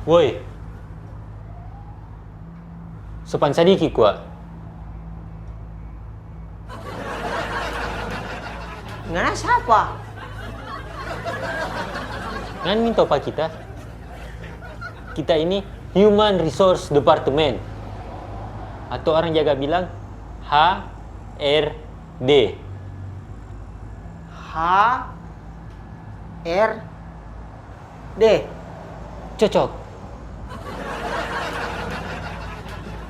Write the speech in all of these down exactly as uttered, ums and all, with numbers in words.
Woi, sopan sadiki kwa. Ngana sapa? Ngana nintau pa kita? Kita ini Human Resource Department, atau orang jaga bilang H R D. H R D. Cocok.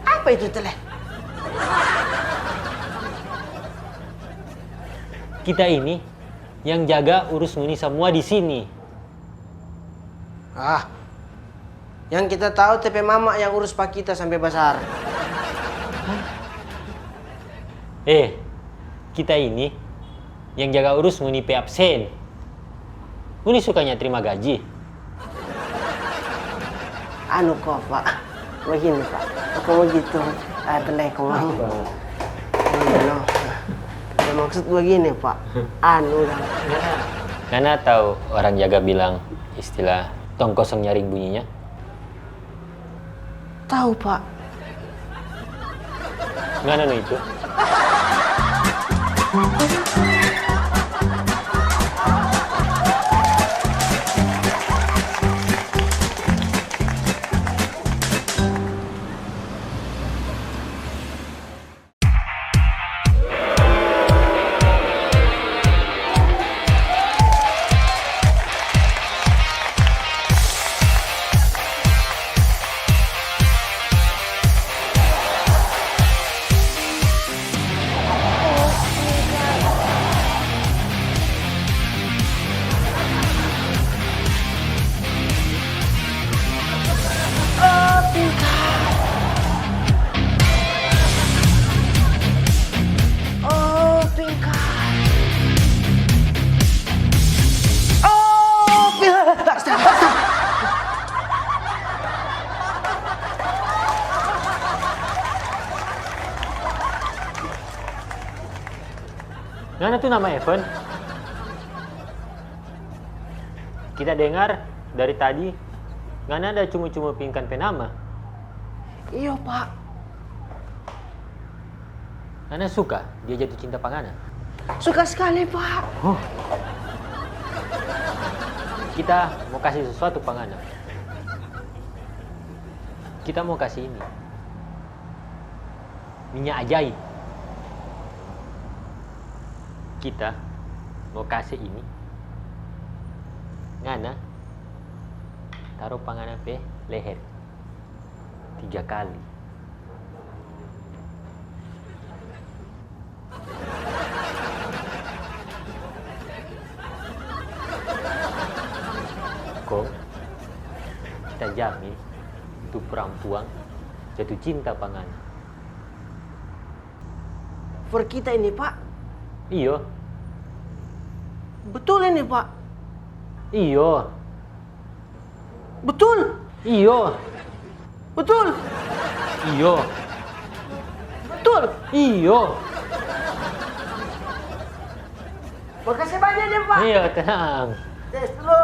Apa itu, Tele? Kita ini yang jaga urus ngoni samua di sini. Ah, yang kita tahu te pe mama yang urus pa kita sampe basar. Eh, kita ini yang jaga urus ngoni pe absen. Ngoni sukanya terima gaji? Anu ko, Pak. Begini, Pak. Ko begitu. Ah, tenang, ko mau. Apa? Anu, no. Ya, maksud begini, Pak. Anu, dang. Ngana, ngana tahu orang jaga bilang istilah tong kosong nyaring bunyinya? Tahu, Pak. Ngana no itu. Oh, pingkan. Oh, pingkan. Oh, pingkan. Astaga, astaga. Ngana tu nama Evan? Kita dengar dari tadi, ngana ada cumu-cumu pingkan pe nama. Iyo, Pak. Ngana suka dia jatuh cinta pa ngana? Suka skali, Pak. Oh. Kita mo kasi sesuatu pa ngana. Kita mo kasi ini. Minyak ajaib. Kita mo kase ini, ngana taro pa ngana pe leher tiga kali. Kong kita jamin tu parampuang jatuh cinta pa ngana. For kita ini, Pak? Iyo. Betul ini, Pak? Iyo. Betul? Iyo. Betul? Iyo. Betul? Iyo. Makasih banyak ya, Pak. Iya, tenang. Tes dulu.